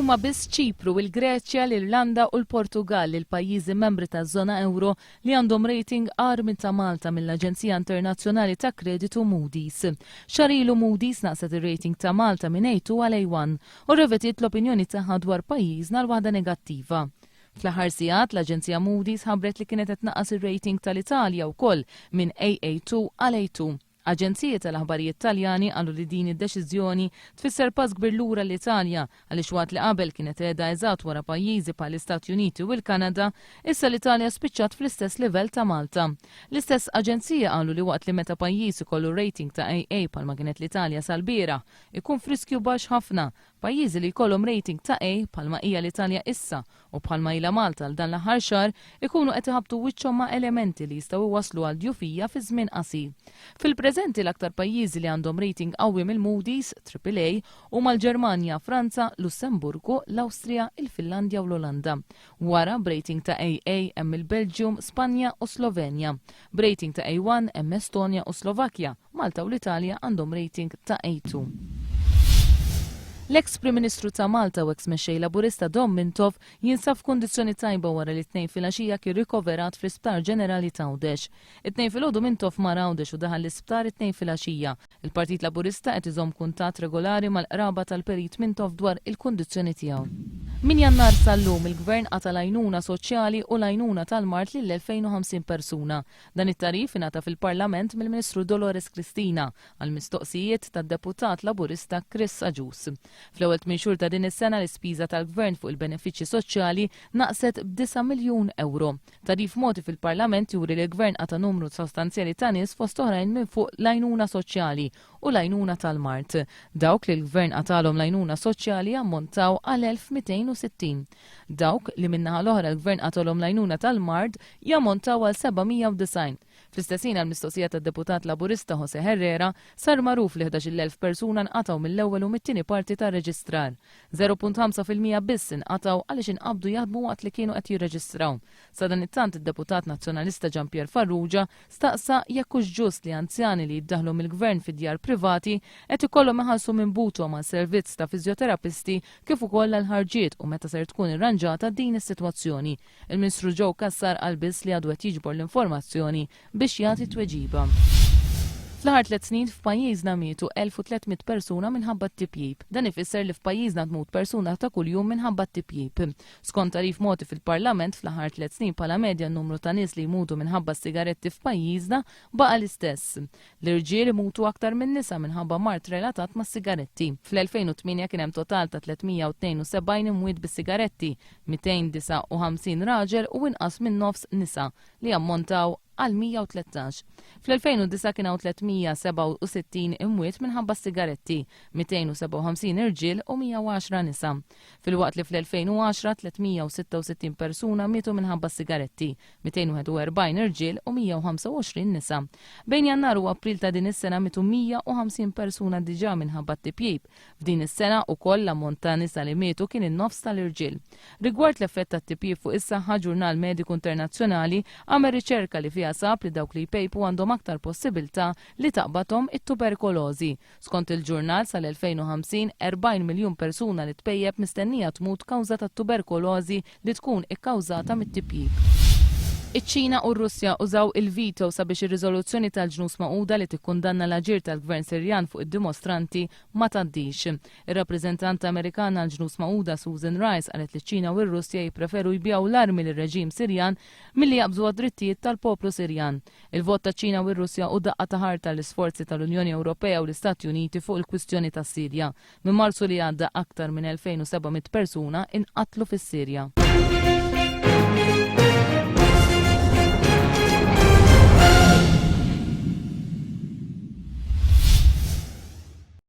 Huma biss Ċipru, il-Greċja, l-Irlanda u l-Portugall il-pajjiżi membri taż-żona ewro li għandhom rating agħar minn ta' Malta mill-aġenzija internazzjonali ta' kreditu Moody's. Xahar ilu Moody's naqset ir-rating ta' Malta minn A2 għal A1 u rrevetiet l-opinjoni tagħha dwar pajjiżna għal waħda negattiva. Fl-aħħar sigħat, l-aġenzija Moody's ħabbret li kienet qed tnaqqas ir-rating tal-Italja wkoll minn AA2 għal A2. Aġenziji tal-aħbarijiet Taljani qalu li din id-deċiżjoni tfisser pass kbir lura l-Italja għaliex waqt li qabel kienet qiegħda eżatt wara pajjiżi bħall-Istati Uniti u l-Kanada, issa l-Italja spiċċat fl-istess livell ta' Malta. L-istess aġenziji qalu li waqt li meta pajjiż ikollu rating ta' AA bħalma kienet l-Italja sal-bieraħ, ikun f'riskju baxx ħafna, pajjiżi li jkollhom rating ta' A bħalma hija l-Italja issa u bħalma ilha Malta għal dan l-aħħar xahar, ikunu qed iħabbtu wiċċhom ma' elementi li jistgħu jwasslu għal djufija fi żmien qasir. Fil-preżenti l-aktar pajjiżi li għandhom rating qawwi mill-Moody's, Triple A, huma l-Ġermanja, Franza, Lussemburgu, l-Awstrija, il-Finlandja u l-Olanda. Wara, b'rating ta' AA hemm il-Belġjum, Spanja u Slovenja. B'rating ta' A1 hemm Estonja u Slovakkja. Malta u l-Italja għandhom rating ta' A2. L-eks Prim Ministru ta' Malta u eks Mexxej Laburista Dom Mintoff jinsab f'kundizzjoni tajba wara li t-Tnejn filgħaxija kien rikoverat fl-Isptar Ġenerali t'Għawdex. It-Tnejn filgħodu Mintoff mar Għawdex u daħal l-isptar it-Tnejn filgħaxija. Il-Partit Laburista qed iżomm kuntatt regolari mal-qraba tal-Perit Mintoff dwar il-kundizzjoni tiegħu. Minn Jannar sal-lum, il-Gvern qata' l-għajnuna soċjali u l-għajnuna tal-mard lil 2,050 persuna. Dan it-tagħrif ingħata fil-Parlament mill-Ministru Dolores Cristina għall-mistoqsijiet tad-Deputat Laburista Chris Agius. Fl-ewwel tmien xhur ta' din is-sena l-ispiża tal-Gvern fuq il-benefiċċji soċjali naqset b'disa' miljun ewro. Tagħrif mogħti fil-Parlament juri li l-Gvern qata' numru sostanzjali ta' nies fost oħrajn minn fuq l-għajnuna soċjali u l-għajnuna tal-mard. Dawk li l-Gvern qatgħalhom l-għajnuna soċjali jammontaw għal 1,260. Dawk li min-naħa l-oħra l-Gvern qatgħalhom l-għajnuna tal-mard jammontaw għal 790. Fl-istess ħin għall-mistoqsija tad-Deputat Laburista José Herrera, sar magħruf li 11,000 persuna nqatgħu mill-ewwel u mit-tieni parti tar-reġistrar. 0.5% biss inqatgħu għaliex inqabdu jaħdmu waqt li kienu qed jirreġistraw. Sadanittant id-Deputat Nazzjonalista Jean Pierre Farrugia staqsa jekk hux ġust li anzjani li jiddaħħlu mill-Gvern fi djar privati qed ikollhom iħallsu minn buthom għal servizz ta' fiżjoterapisti kif ukoll għall-ħarġiet u meta ser tkun irranġata din is-sitwazzjoni. Il-Ministru Joe Cassar qal biss li għadu qed jiġbor l-informazzjoni biex jagħti tweġiba. Fl-aħħar tliet snin f'pajjiżna mietu 1,300 persuna minħabba t-tipjip. Dan ifisser li f'pajjiżna tmut persuna ta' kuljum minħabba t-tipjip. Skont tagħrif mogħti fil-Parlament, fl-aħħar tliet snin bħala medja n-numru ta' nies li jmutu minħabba s-sigaretti f'pajjiżna baqa' l-istess. L-irġiel imutu aktar min-nisa minħabba mard relatat mas-sigaretti. Fl-2008 kien hemm total ta' 372 imwiet bis-sigaretti, 259 raġel u inqas minn nofs nisa, li jammontaw għal 113. Fl-2009 kien hawn 367 imwiet minħabba s-sigaretti, 257 irġiel u 110 nisa. Filwaqt li fl-2010 366 persuna mietu minħabba s-sigaretti, 241 irġiel u 125 nisa. Bejn Jannar u April ta' din is-sena mietu 150 persuna diġà minħabba t-tipjip. F'din is-sena ukoll l-ammont ta' nisa li mietu kien in-nofs tal-irġiel. Rigward l-effett tat-tipjip fuq is-saħħa, ġurnal mediku internazzjonali għamel riċerka li fiha sab li dawk li jpejpu għandhom aktar possibilità li taqbadhom it-tuberkolożi. Skont il-ġurnal, sal-2050, 40 miljun persuna li tpejjep mistennija tmut kawża tat-tuberkolożi li tkun ikkawżata mit-tipjip. Iċ-Ċina u r-Russja użaw il-veto sabiex ir-riżoluzzjoni tal-Ġnus Magħquda li tikkundanna l-aġir tal-Gvern Sirjan fuq id-dimostranti ma tgħaddix. Ir-rappreżentanta Amerikana għall-Ġnus Magħquda Susan Rice qalet li ċ-Ċina u r-Russja jippreferu jbigħu l-armi lir-reġim Sirjan milli jaqbżu għad-drittijiet tal-poplu Sirjan. Il-vot taċ-Ċina u r-Russja hu daqqa ta' ħarta għall-isforzi tal-Unjoni Ewropea u l-Istati Uniti fuq il-kwistjoni tas-Sirja. Minn Marzu li għadda aktar minn 2,700 persuna inqatlu fis-Sirja.